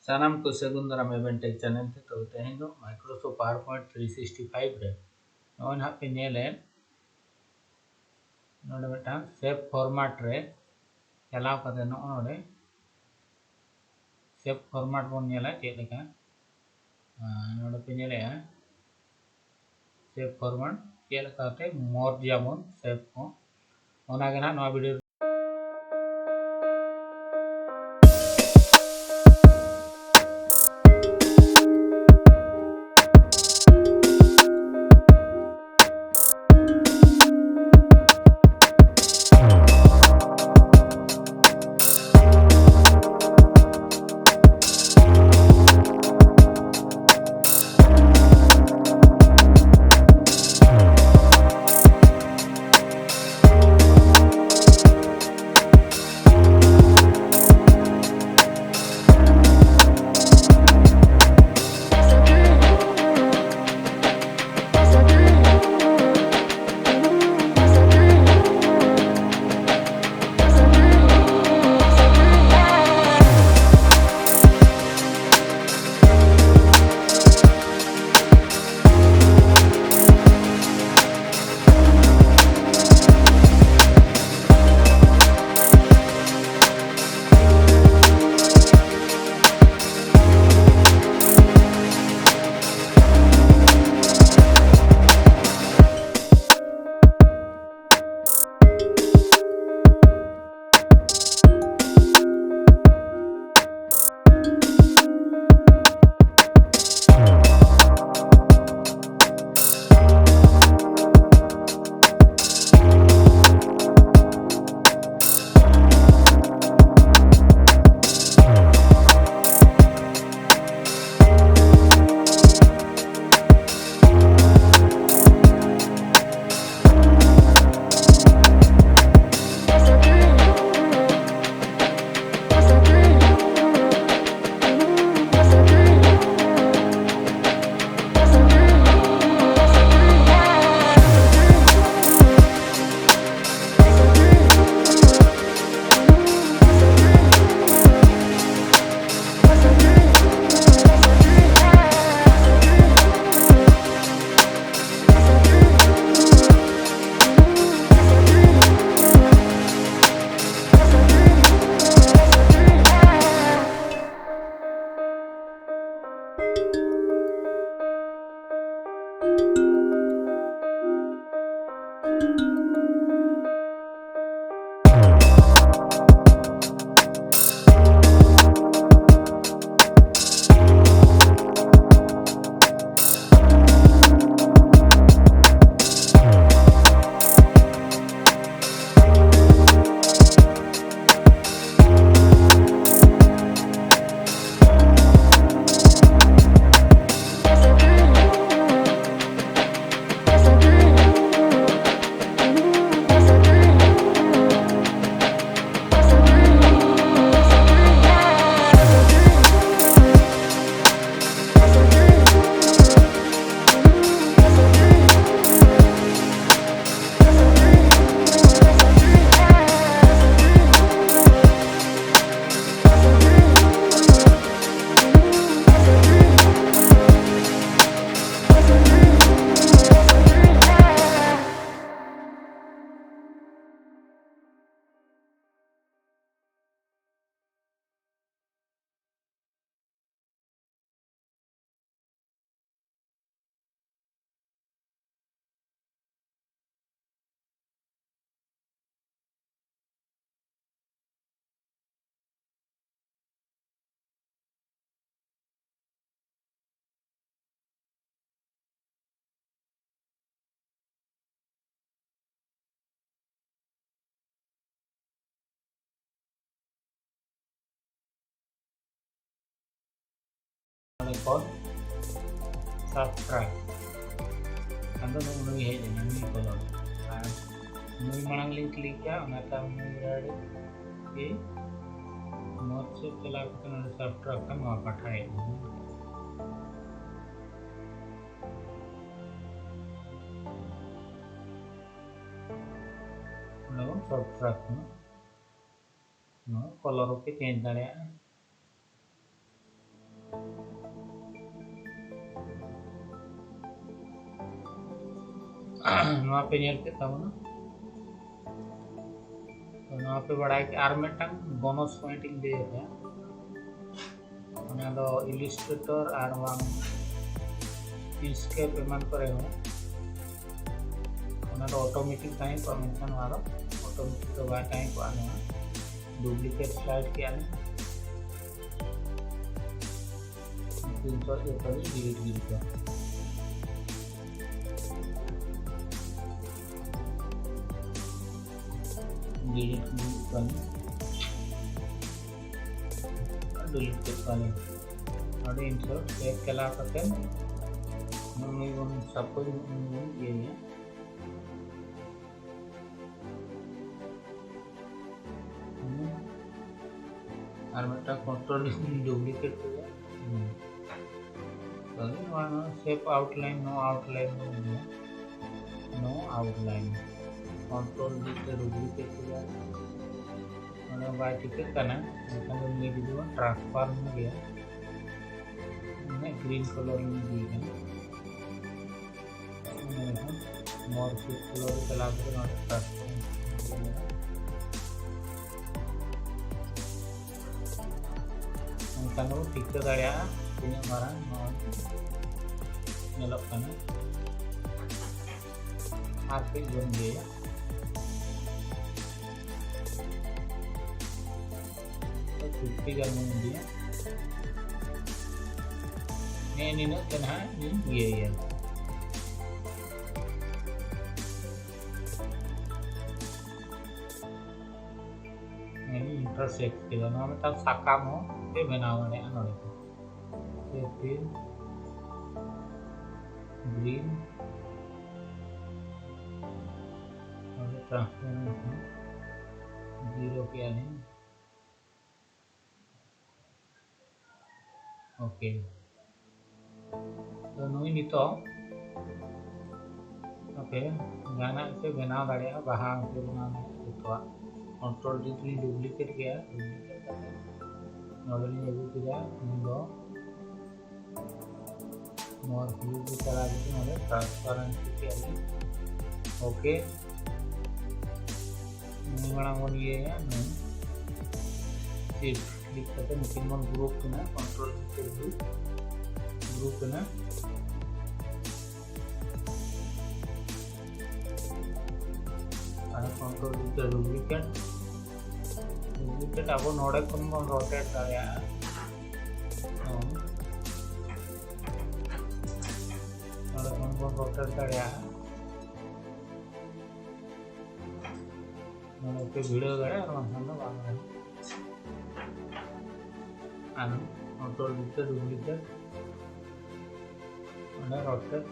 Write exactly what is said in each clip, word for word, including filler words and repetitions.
ᱥᱟᱱᱟᱢ ᱠᱚ ᱥᱟᱹᱜᱩᱱ ᱫᱟᱨᱟᱢ Eventech channel ᱛᱮ᱾ ᱛᱚᱵᱮ ᱛᱮᱦᱮᱧ ᱫᱚ Microsoft PowerPoint three sixty five ᱨᱮ ᱱᱚᱜᱼᱚᱭ ᱱᱟᱦᱟᱜ ᱯᱮ ᱧᱮᱞᱮᱫ, ᱱᱚᱰᱮ ᱢᱤᱫᱴᱟᱝ shape format ᱨᱮ ᱪᱟᱞᱟᱣ ᱠᱟᱛᱮ ᱱᱚᱜᱼᱚ ᱱᱚᱰᱮ shape format ᱵᱚᱱ ᱧᱮᱞᱟ ᱪᱮᱫ ᱞᱮᱠᱟ᱾ ᱟᱨ ᱱᱚᱰᱮ ᱯᱮ ᱧᱮᱞᱮᱫᱼᱟ shape format ᱪᱮᱫ ᱞᱮᱠᱟᱛᱮ merge ᱟᱵᱚᱱ shape ᱠᱚ, ᱚᱱᱟᱜᱮ ᱱᱟᱦᱟᱜ ᱱᱚᱣᱟ video ᱱᱚᱰᱮ ᱠᱷᱚᱱ subtract, ᱟᱫᱚ ᱱᱚᱜᱼᱚ ᱱᱩᱭ ᱦᱮᱡ ᱮᱱᱟ, ᱱᱩᱭ color᱾ ᱟᱨ ᱱᱩᱭ ᱢᱟᱲᱟᱝ ᱞᱤᱧ click ᱟ, ᱚᱱᱟ ᱛᱟᱭᱚᱢ ᱱᱩᱭ red ᱜᱮ ᱢᱚᱡᱽ ᱥᱮᱫ ᱪᱟᱞᱟᱣ ᱠᱟᱛᱮ ᱱᱚᱰᱮ subtract ᱠᱷᱟᱱ ᱱᱚᱣᱟ ᱯᱟᱦᱴᱟ ᱦᱮᱡ ᱮᱱᱟ᱾ ᱱᱚᱰᱮ ᱵᱚᱱ subtract ᱢᱟ᱾ ᱱᱚᱣᱟ color ᱦᱚᱸᱯᱮ change ᱫᱟᱲᱮᱭᱟᱜᱼᱟ᱾ ᱱᱚᱣᱟ ᱯᱮ ᱧᱮᱞ ᱠᱮᱫ ᱛᱟᱵᱚᱱᱟ᱾ ᱛᱚ, ᱱᱚᱣᱟ ᱯᱮ ᱵᱟᱲᱟᱭ ᱠᱮᱫᱟ᱾ ᱟᱨ ᱢᱤᱫᱴᱟᱝ bonus point ᱤᱧ ᱞᱟᱹᱭ ᱟᱯᱮᱭᱟ, ᱚᱱᱟ ᱫᱚ Illustrator ᱟᱨ ᱵᱟᱝ Inkscape ᱮᱢᱟᱱ ᱠᱚᱨᱮ ᱦᱚᱸ ᱚᱱᱟ ᱫᱚ automatic ᱛᱟᱦᱮᱸ ᱠᱚᱜᱼᱟ, ᱢᱮᱱᱠᱷᱟᱱ ᱱᱚᱣᱟ ᱫᱚ automatic ᱫᱚ ᱵᱟᱭ ᱛᱟᱦᱮᱸ ᱠᱚᱜᱼᱟ᱾ ᱱᱚᱣᱟ duplicate slide ᱠᱮᱜᱼᱟ ᱞᱤᱧ, screenshot ᱡᱚᱛᱚ ᱞᱤᱧ delete ᱜᱤᱰᱤ ᱠᱮᱫᱟ᱾ Delete ᱜᱤᱰᱤ ᱠᱮᱫ ᱠᱚᱣᱟᱞᱤᱧ, delete ᱠᱮᱫ ᱠᱚᱣᱟᱞᱤᱧ᱾ ᱱᱚᱰᱮ insert, save ᱪᱟᱞᱟᱣ ᱠᱟᱛᱮ ᱱᱩᱭ ᱵᱚᱱ, suppose ᱱᱩᱭ ᱵᱚᱱ ᱤᱭᱟᱹᱭᱟ᱾ ᱦᱩᱸ᱾ ᱟᱨ ᱢᱤᱫᱴᱟᱝ control duplicate ᱠᱮᱫᱟ᱾ ᱦᱩᱸ᱾ ᱛᱟᱦᱞᱮ ᱱᱚᱣᱟ ᱱᱚᱣᱟ shape outline, no outline ᱵᱚᱱ ᱤᱫᱤᱭᱟ᱾ No outline᱾ Control D ᱛᱮ duplicate ᱠᱮᱫᱟ᱾ ᱚᱱᱟ ᱵᱟᱭ ᱴᱷᱤᱠᱟᱹᱜ ᱠᱟᱱᱟ, ᱮᱱᱠᱷᱟᱱ ᱫᱚ ᱱᱤᱭᱟᱹ ᱡᱩᱫᱤ ᱵᱚᱱ transform ᱧᱚᱜᱮᱭᱟ, ᱢᱟᱱᱮ green color ᱤᱧ ᱤᱫᱤᱭ ᱠᱟᱱᱟ᱾ ᱱᱚᱰᱮ ᱠᱷᱚᱱ more shape color ᱨᱮ ᱪᱟᱞᱟᱣ ᱠᱟᱛᱮ ᱱᱚᱰᱮ transform ᱤᱫᱤᱭᱟ᱾ ᱮᱱᱠᱷᱟᱱ ᱵᱚᱱ ᱴᱷᱤᱠᱟᱹ ᱫᱟᱲᱮᱭᱟᱜᱼᱟ ᱛᱤᱱᱟᱹᱜ ᱢᱟᱨᱟᱝ ᱱᱚᱣᱟ ᱧᱮᱞᱚᱜ ᱠᱟᱱᱟ᱾ ᱟᱨ ᱠᱟᱹᱡ ᱵᱚᱱ ᱤᱭᱟᱹᱭᱟ, fifty ᱜᱟᱱ ᱵᱚᱱ ᱤᱫᱤᱭᱟ᱾ ᱱᱮᱜᱼᱮ ᱱᱤᱱᱟᱹᱜ ᱛᱮ ᱱᱟᱦᱟᱜ ᱤᱧ ᱤᱭᱟᱹᱭᱟ᱾ ᱱᱚᱣᱟ ᱤᱧ intersect ᱠᱮᱫᱟ᱾ ᱱᱚᱣᱟ ᱢᱤᱫᱴᱟᱝ ᱥᱟᱠᱟᱢ ᱦᱚᱸ ᱯᱮ ᱵᱮᱱᱟᱣ ᱫᱟᱲᱮᱭᱟᱜᱼᱟ ᱱᱚᱰᱮ ᱠᱷᱚᱱ᱾ ᱥᱮᱯᱷ ᱯᱷᱤᱞ, ᱜᱨᱤᱱ, ᱱᱚᱰᱮ ᱴᱨᱟᱱᱥᱯᱟᱨᱮᱱᱥᱤ ᱡᱤᱨᱳ ᱠᱮᱜᱼᱟ ᱞᱤᱧ᱾ ᱳᱠᱮ, ᱛᱚ ᱱᱩᱭ ᱱᱤᱛᱚᱜ ᱟᱯᱮ ᱡᱟᱦᱟᱱᱟᱜ ᱯᱮ ᱵᱮᱱᱟᱣ ᱫᱟᱲᱮᱭᱟᱜᱼᱟ, ᱵᱟᱦᱟ ᱦᱚᱸᱯᱮ ᱵᱮᱱᱟᱣ ᱫᱟᱲᱮᱭᱟᱜᱼᱟ ᱡᱚᱛᱚᱣᱟᱜ᱾ ᱠᱚᱱᱴᱨᱳᱞ ᱡᱤ ᱛᱮᱞᱤᱧ ᱰᱩᱯᱞᱤᱠᱮᱴ ᱠᱮᱜᱼᱟ, ᱰᱩᱯᱞᱤᱠᱮᱴ ᱠᱟᱛᱮ ᱱᱚᱰᱮ ᱞᱤᱧ ᱟᱹᱜᱩ ᱠᱮᱫᱟ᱾ ᱩᱱᱤ ᱫᱚ ᱱᱚᱣᱟ ᱦᱤᱭᱩ ᱜᱮ ᱪᱟᱞᱟᱣ ᱠᱟᱛᱮ ᱱᱚᱰᱮ ᱴᱨᱟᱱᱥᱯᱟᱨᱮᱱᱥᱤ ᱠᱮᱜᱼᱟ ᱞᱤᱧ᱾ ᱳᱠᱮ, ᱩᱱᱤ ᱢᱟᱲᱟᱝ ᱵᱚᱱ ᱤᱭᱟᱹᱭᱟ, ᱱᱩᱭ ᱥᱤᱯᱴ ᱠᱞᱤᱠ ᱠᱟᱛᱮ ᱱᱩᱠᱤᱱ ᱵᱚᱱ ᱜᱨᱩᱯ ᱠᱤᱱᱟ, ᱠᱚᱱᱴᱨᱳᱞ ᱡᱤ ᱛᱮ ᱜᱨᱩᱯ, ᱜᱨᱩᱯ ᱠᱤᱱᱟ᱾ ᱟᱨ ᱠᱚᱱᱴᱨᱳᱞ ᱡᱤ ᱛᱮ ᱰᱩᱯᱞᱤᱠᱮᱴ, ᱰᱩᱯᱞᱤᱠᱮᱴ ᱟᱵᱚ ᱱᱚᱰᱮ ᱠᱷᱚᱱ ᱵᱚᱱ ᱨᱳᱴᱮᱴ ᱫᱟᱲᱮᱭᱟᱜᱼᱟ᱾ ᱦᱚᱸ᱾ ᱱᱚᱰᱮ ᱠᱷᱚᱱ ᱵᱚᱱ ᱨᱳᱴᱮᱴ ᱫᱟᱲᱮᱭᱟᱜᱼᱟ᱾ ᱱᱚᱰᱮ ᱯᱮ ᱵᱷᱤᱲᱟᱹᱣ ᱫᱟᱲᱮᱭᱟᱜᱼᱟ, ᱟᱨ ᱵᱟᱝᱠᱷᱟᱱ ᱫᱚ ᱵᱟᱝ ᱜᱟᱱᱚᱜᱼᱟ᱾ ᱟᱨ ᱠᱚᱱᱴᱨᱳᱞ ᱡᱤ ᱛᱮ ᱰᱩᱯᱞᱤᱠᱮᱴ, ᱚᱸᱰᱮ ᱨᱳᱴᱮᱴ,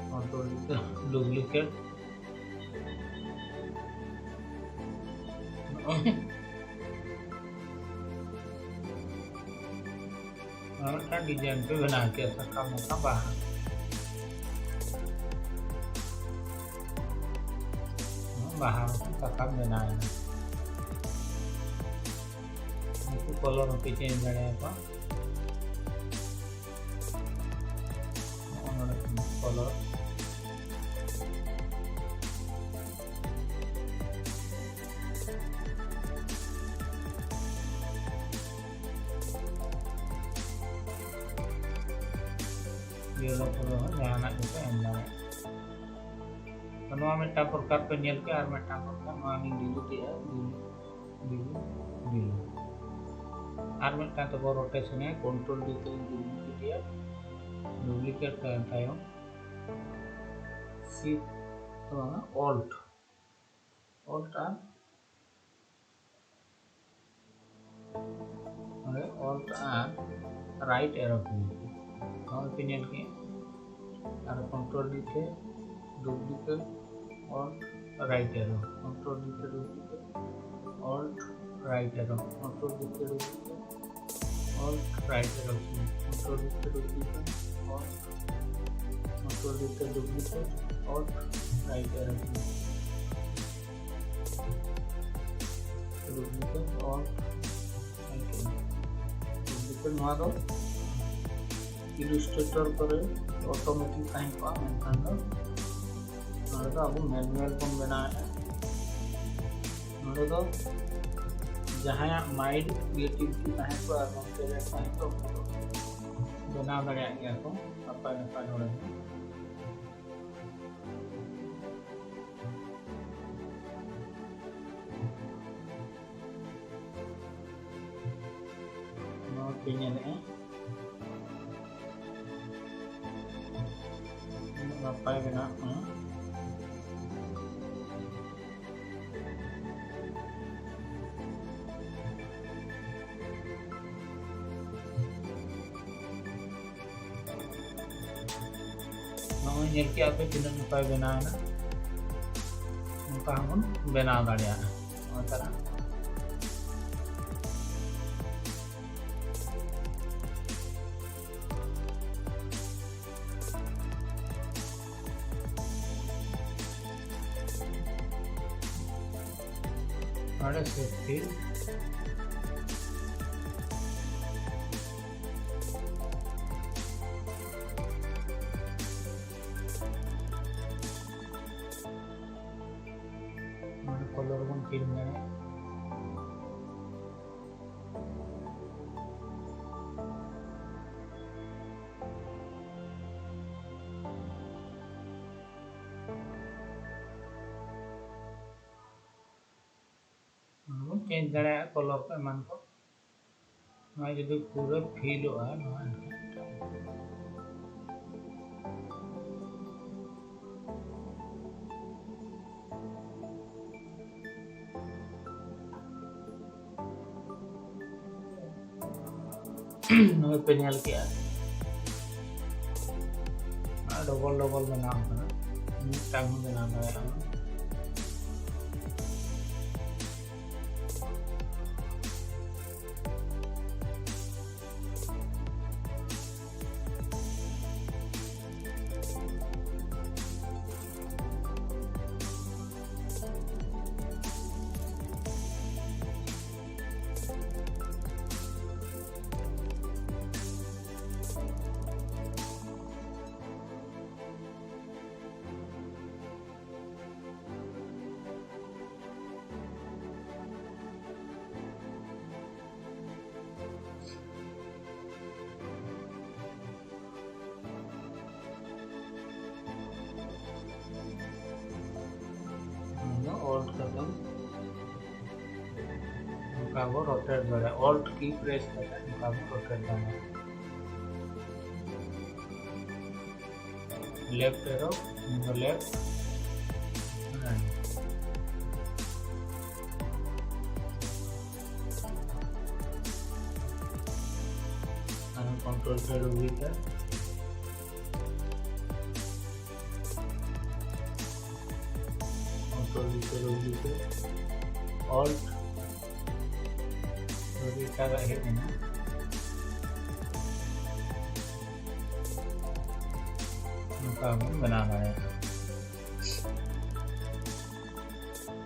ᱠᱚᱱᱴᱨᱳᱞ ᱡᱤ ᱛᱮ ᱰᱩᱯᱞᱤᱠᱮᱴ᱾ ᱱᱚᱜᱼᱚᱭ ᱟᱨ ᱢᱤᱫᱴᱟᱝ ᱰᱤᱡᱟᱭᱤᱱ ᱯᱮ ᱵᱮᱱᱟᱣ ᱠᱮᱫᱟ, ᱥᱟᱠᱟᱢ ᱢᱚᱛᱚ ᱵᱟᱦᱟ᱾ ᱵᱟᱦᱟ ᱢᱚᱛᱚ ᱥᱟᱠᱟᱢ ᱵᱮᱱᱟᱣ ᱮᱱᱟ᱾ ᱱᱩᱠᱩ ᱠᱚᱞᱚᱨ ᱦᱚᱸᱯᱮ ᱪᱮᱧᱡᱽ ᱫᱟᱲᱮᱭᱟᱠᱚᱣᱟ᱾ ᱱᱚᱜᱼᱚ ᱱᱚᱰᱮ ᱠᱷᱚᱱ ᱠᱚᱞᱚᱨ᱾ ᱤᱭᱮᱞᱳ ᱠᱚᱞᱚᱨ ᱦᱚᱸ ᱡᱟᱦᱟᱱᱟᱜ ᱜᱮᱯᱮ ᱮᱢ ᱫᱟᱲᱮᱭᱟᱜᱼᱟ᱾ ᱛᱚ, ᱱᱚᱣᱟ ᱢᱤᱫᱴᱟᱝ ᱯᱨᱚᱠᱟᱨ ᱯᱮ ᱧᱮᱞ ᱠᱮᱜᱼᱟ, ᱟᱨ ᱢᱤᱫᱴᱟᱝ ᱯᱨᱚᱠᱟᱨ ᱱᱚᱣᱟ ᱞᱤᱧ ᱰᱤᱞᱤᱴ ᱮᱜᱼᱟ, ᱰᱤᱞᱤᱴ, ᱰᱤᱞᱤᱴ, ᱰᱤᱞᱤᱴ᱾ ᱟᱨ ᱢᱤᱫᱴᱟᱝ ᱛᱮᱵᱚ ᱨᱳᱴᱮᱥᱚᱱ ᱮᱜᱼᱟ, ᱠᱚᱱᱴᱨᱳᱞ ᱡᱤ ᱛᱮᱞᱤᱧ ᱰᱩᱯᱞᱤᱠᱮᱴ ᱮᱜᱼᱟ, ᱰᱩᱯᱞᱤᱠᱮᱴ ᱛᱟᱭᱚᱢ ᱥᱤᱯᱴ ᱫᱚ ᱵᱟᱝᱟ, ᱚᱞᱴ, ᱚᱞᱴ ᱟᱨ ᱱᱚᱰᱮ Alt ᱟᱨ right arrow key, ᱱᱚᱜᱼᱚᱭ ᱯᱮ ᱧᱮᱞ ᱠᱮᱫᱟ᱾ ᱟᱨ Control D ᱛᱮ duplicate, Alt right arrow, Control D ᱛᱮ duplicate, Alt right arrow, Control D ᱛᱮ duplicate, Alt right arrow key, Control D ᱛᱮ duplicate, Alt, Control D ᱛᱮ duplicate, Alt right arrow key, duplicate, Alt right arrow key. Duplicate ᱱᱚᱣᱟ ᱫᱚ Illustrator ᱠᱚᱨᱮ automatic ᱛᱟᱦᱮᱸ ᱠᱚᱜᱼᱟ, ᱢᱮᱱᱠᱷᱟᱱ ᱫᱚ ᱱᱚᱰᱮ ᱫᱚ ᱟᱵᱚ manual ᱵᱚᱱ ᱵᱮᱱᱟᱣᱮᱫᱼᱟ᱾ ᱱᱚᱰᱮ ᱫᱚ ᱡᱟᱦᱟᱸᱭᱟᱜ mind creativity ᱛᱟᱦᱮᱸ ᱠᱚᱜᱼᱟ ᱟᱨ ᱵᱟᱝ talent ᱛᱟᱦᱮᱸ ᱠᱚᱜᱼᱟ, ᱩᱱᱠᱩ ᱫᱚ ᱵᱮᱱᱟᱣ ᱫᱟᱲᱮᱭᱟᱜ ᱜᱮᱭᱟ ᱠᱚ ᱱᱟᱯᱟᱭ ᱱᱟᱯᱟᱭ ᱱᱚᱰᱮ ᱦᱚᱸ᱾ ᱱᱚᱣᱟ ᱯᱮ ᱧᱮᱞᱮᱜᱼᱟ, ᱩᱱᱟᱹᱜ ᱱᱟᱯᱟᱭ ᱵᱮᱱᱟᱜ ᱠᱟᱱᱟ᱾ ᱱᱚᱜᱼᱚᱭ ᱧᱮᱞ ᱠᱮᱜᱼᱟ ᱯᱮ ᱛᱤᱱᱟᱹᱜ ᱱᱟᱯᱟᱭ ᱵᱮᱱᱟᱣ ᱮᱱᱟ᱾ ᱱᱚᱝᱠᱟ ᱦᱚᱸᱵᱚᱱ ᱵᱮᱱᱟᱣ ᱫᱟᱲᱮᱭᱟᱜᱼᱟ᱾ ᱱᱚᱜᱼᱚᱭ ᱛᱟᱨᱟ᱾ ᱱᱚᱰᱮ save ᱠᱮᱫ᱾ ᱱᱚᱰᱮ color ᱵᱚᱱ change ᱫᱟᱲᱮᱭᱟᱜᱼᱟ᱾ ᱱᱚᱣᱟ ᱵᱚᱱ change ᱫᱟᱲᱮᱭᱟᱜᱼᱟ, color ᱠᱚ ᱮᱢᱟᱱ ᱠᱚ᱾ ᱱᱚᱣᱟ ᱡᱩᱫᱤ ᱯᱩᱨᱟᱹ fillᱚᱜᱼᱟ, ᱱᱚᱣᱟ ᱮᱱᱠᱷᱟᱱ ᱱᱚᱜᱼᱚᱭ ᱯᱮ ᱧᱮᱞ ᱠᱮᱜᱼᱟ, ᱰᱚᱵᱚᱞ ᱰᱚᱵᱚᱞ ᱵᱮᱱᱟᱣ ᱠᱟᱱᱟ, ᱢᱤᱫᱴᱟᱝ ᱦᱚᱸ ᱵᱮᱱᱟᱣ ᱫᱟᱲᱮᱭᱟᱜᱼᱟ᱾ ᱱᱚᱣᱟ ᱚᱞ ᱠᱟᱛᱮ ᱱᱚᱝᱠᱟ ᱵᱚ ᱨᱳᱴᱮᱴ ᱫᱟᱲᱮᱭᱟᱜᱼᱟ, ᱚᱞᱴ ᱠᱤ ᱯᱨᱮᱥ ᱠᱟᱛᱮ ᱱᱚᱝᱠᱟ ᱵᱚ ᱨᱳᱴᱮᱴ ᱫᱟᱲᱮᱭᱟᱜᱼᱟ᱾ ᱞᱮᱯᱷᱴ ᱮᱨᱳ, ᱱᱚᱣᱟ ᱫᱚ ᱞᱮᱯᱷᱴ᱾ ᱟᱨ ᱠᱚᱱᱴᱨᱳᱞ ᱛᱮ ᱨᱩᱜᱤ ᱛᱮ, ᱠᱚᱱᱴᱨᱳᱞ ᱛᱮ ᱨᱩᱜᱤ ᱛᱮ, ᱚᱞᱴ, ᱨᱩᱜᱤ ᱮᱴᱟᱜᱟᱜ ᱦᱮᱡ ᱮᱱᱟ᱾ ᱱᱚᱝᱠᱟ ᱵᱚᱱ ᱵᱮᱱᱟᱣ ᱫᱟᱲᱮᱭᱟᱜᱼᱟ᱾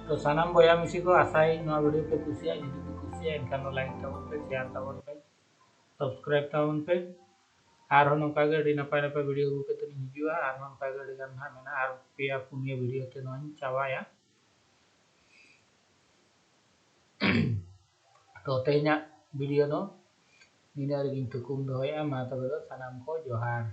ᱛᱚ ᱥᱟᱱᱟᱢ ᱵᱚᱭᱦᱟ ᱢᱤᱥᱤ ᱠᱚ, ᱟᱥᱟᱭᱟᱹᱧ ᱱᱚᱣᱟ ᱵᱷᱤᱰᱤᱭᱳ ᱯᱮ ᱠᱩᱥᱤᱭᱟᱜᱼᱟ᱾ ᱡᱩᱫᱤ ᱯᱮ ᱠᱩᱥᱤᱭᱟᱜᱼᱟ, ᱮᱱᱠᱷᱟᱱ ᱫᱚ ᱞᱟᱭᱤᱠ ᱛᱟᱵᱚᱱ ᱯᱮ, ᱥᱮᱭᱟᱨ ᱛᱟᱵᱚᱱ ᱯᱮ, ᱥᱟᱵᱥᱠᱨᱟᱭᱤᱵ ᱛᱟᱵᱚᱱ ᱯᱮ᱾ ᱟᱨᱦᱚᱸ ᱱᱚᱝᱠᱟ ᱜᱮ ᱟᱹᱰᱤ ᱱᱟᱯᱟᱭ ᱱᱟᱯᱟᱭ ᱵᱷᱤᱰᱤᱭᱳ ᱟᱹᱜᱩ ᱠᱟᱛᱮ ᱤᱧ ᱦᱤᱡᱩᱜᱼᱟ᱾ ᱟᱨᱦᱚᱸ ᱱᱚᱝᱠᱟ ᱜᱮ ᱟᱹᱰᱤ ᱜᱟᱱ ᱦᱟᱸᱜ ᱢᱮᱱᱟᱜᱼᱟ, ᱟᱨ ᱯᱮᱭᱟ ᱯᱩᱱᱭᱟᱹ ᱵᱷᱤᱰᱤᱭᱳ ᱛᱮ ᱱᱚᱣᱟᱧ ᱪᱟᱵᱟᱭᱟ᱾ ᱛᱚ ᱛᱮᱦᱮᱧᱟᱜ ᱵᱷᱤᱰᱤᱭᱳ ᱫᱚ ᱱᱤᱱᱟᱹᱜ ᱨᱮᱜᱮᱧ ᱛᱷᱩᱠᱩᱢ ᱫᱚᱦᱚᱭᱮᱫᱼᱟ᱾ ᱢᱟ ᱛᱚᱵᱮ ᱫᱚ ᱥᱟᱱᱟᱢ ᱠᱚ ᱡᱚᱦᱟᱨ᱾